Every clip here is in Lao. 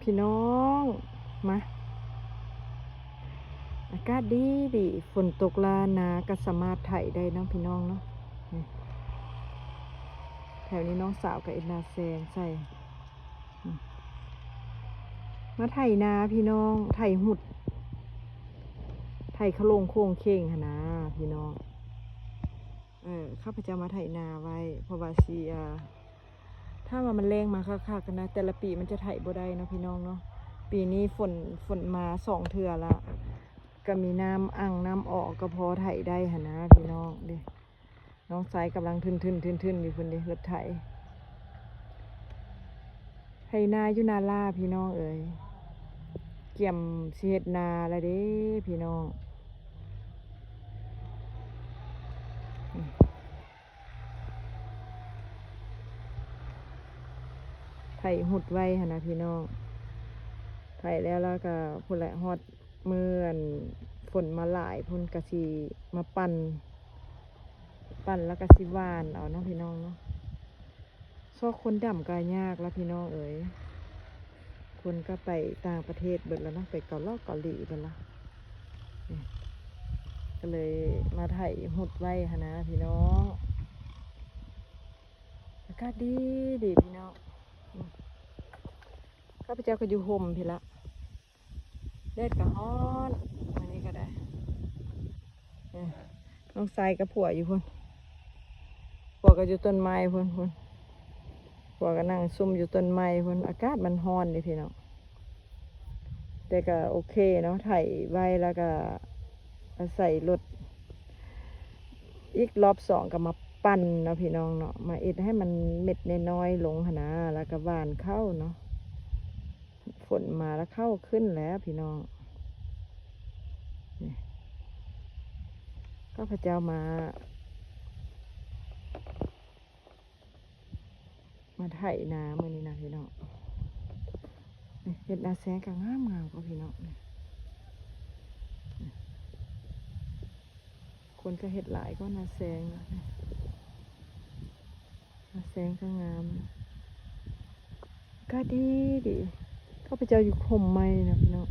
ພີ່ນ້ອງ ມາ ອາກາດດີດີ ຝົນຕົກລະນາກໍສາມາດໄຖໄດ້ເນາະພີ່ນ້ອງເນາະ. ນີ້ ແຖວນີ້ນ້ອງສາວກໍເຮັດນາແຊງໃສ່ ອືມ ມາໄຖນາພີ່ນ້ອງ ໄຖຫຸດ ໄຖຂະໂຫຼງໂຄ້ງເຄັ່ງຫັ້ນນາພີ່ນ້ອງ. ເອີ ຂ້າພະເຈົ້າມາໄຖນາໄວ້ ເພາະວ່າຊິ ເອີ ຖ້າວ່າມັນແລ້ງມາຄັກໆນະ ແຕ່ລະປີມັນຈະໄຖບໍ່ໄດ້ເນາະພີ່ນ້ອງເນາະ. ປີນີ້ຝົນ ຝົນມາສອງເທື່ອລະ ກໍມີນ້ຳອັ່ງນ້ຳອອກ ກໍພໍໄຖໄດ້ຫັ້ນນາພີ່ນ້ອງເດ້. ນ້ອງຊາຍກຳລັງທຶນໆໆຢູ່ພຸ້ນເດ້ ລົດໄຖ ໄຖນາຢູ່ນາລາພີ່ນ້ອງເອີຍ ກຽມຊິເຮັດນາລະເດ້ພີ່ນ້ອງ. ໄຖຫຸດໄວ້ຫັ້ນນະພີ່ນ້ອງ ໄຖແລ້ວ ແລ້ວກໍພຸ້ນແຫຼະ ຮອດມື້ອັນຝົນມາຫຼາຍພຸ້ນ ກໍຊິມາປັ່ນ ປັ່ນແລ້ວກໍຊິຫວ່ານເອົາເນາະພີ່ນ້ອງເນາະ. ຊອກຄົນດຳກໍຍາກລະພີ່ນ້ອງເອີຍ ຄົນກໍໄປຕ່າງປະເທດເບິດລະເນາະ ໄປເກົາຫຼອກເກົາຫຼີເບິດລະ. ນີ້ ກໍເລີຍມາໄຖຫຸດໄວ້ຫັ້ນນາພີ່ນ້ອງ. ອາກາດດີດີພີ່ນ້ອງ ອືມ ຂ້າພະເຈົ້າກໍຢູ່ຮົ່ມພີ້ລະ ແດດກໍຮ້ອນ ມື້ນີ້ກໍໄດ້. ເອີ ນ້ອງຊາຍກັບຜົວຢູ່ພຸ້ນ ຜົວກໍຢູ່ຕົ້ນໄມ້ພຸ້ນ ພຸ້ນ ຜົວກໍນັ່ງຊຸ່ມຢູ່ຕົ້ນໄມ້ພຸ້ນ. ອາກາດມັນຮ້ອນເດ້ພີ່ນ້ອງ ແຕ່ກໍໂອເຄເນາະ ໄຖໄວ້ແລ້ວກໍອາໄສລົດ ອີກລອບສອງກໍມາປັ່ນເນາະພີ່ນ້ອງເນາະ ມາເຮັດໃຫ້ມັນເມັດນ້ອຍໆລົງຫັ້ນນາ ແລ້ວກໍຫວ່ານເຂົ້າເນາະ. ຝົນມາແລ້ວເຂົ້າຂຶ້ນແລ້ວພີ່ນ້ອງ. ນີ້ ຂ້າພະເຈົ້າມາ ມາໄຖນາມື້ນີ້ນະພີ່ນ້ອງ. ນີ້ ເຮັດນາແຊງກໍງາມໆ ກໍພີ່ນ້ອງ ນີ້ ຄົນກໍເຮັດຫຼາຍກວ່ານາແຊງນະ. ນາແຊງກໍງາມ ອາກາດດີດີ ຂ້າພະເຈົ້າຢູ່ຮົ່ມໄມ້ນະພີ່ນ້ອງ.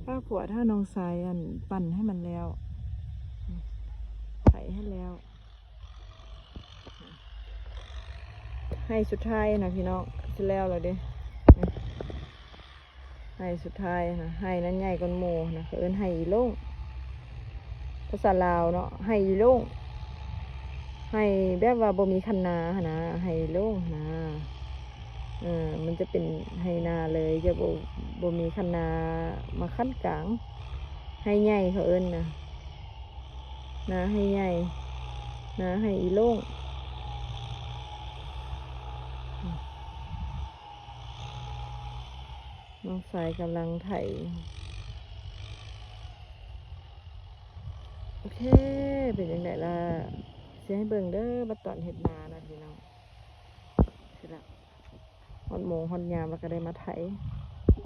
ຖ້າຜົວ ຖ້ານ້ອງຊາຍ ອັນ ປັ່ນໃຫ້ມັນແລ້ວ ໄຖໃຫ້ແລ້ວ ໄຮ່ສຸດທ້າຍນະພີ່ນ້ອງ ຊິແລ້ວແລ້ວເດ້. ໄຮ່ສຸດທ້າຍນະ ໄຮ່ນັ້ນໃຫຍ່ກວ່າໝູ່ນະ ເຂົາເອີ້ນໄຮ່ອີໂລ່ງ ພາສາລາວເນາະ ໄຮ່ອີໂລ່ງ ໄຮ່ແບບວ່າບໍ່ມີຄັນນາຫັ້ນນະ ໄຮ່ອີໂລ່ງນະ. ເອີ ມັນຈະເປັນໄຮ່ນາເລີຍ ຈະບໍ່ ບໍ່ມີຄັນນາມາຂັ້ນກາງ ໄຮ່ໃຫຍ່ເຂົາເອີ້ນນະ ນາໄຮ່ໃຫຍ່ ນາໄຮ່ອີໂລ່ງ. ນ້ອງຊາຍກຳລັງໄຖ ໂອເຄ ເປັນຈັ່ງໃດລະ ຊິໃຫ້ເບິ່ງເດີ ບັດຕອນເຮັດນານະພີ່ນ້ອງ. ຊິລະ ຮອດໂມງຮອດຍາມແລ້ວກໍໄດ້ມາໄຖ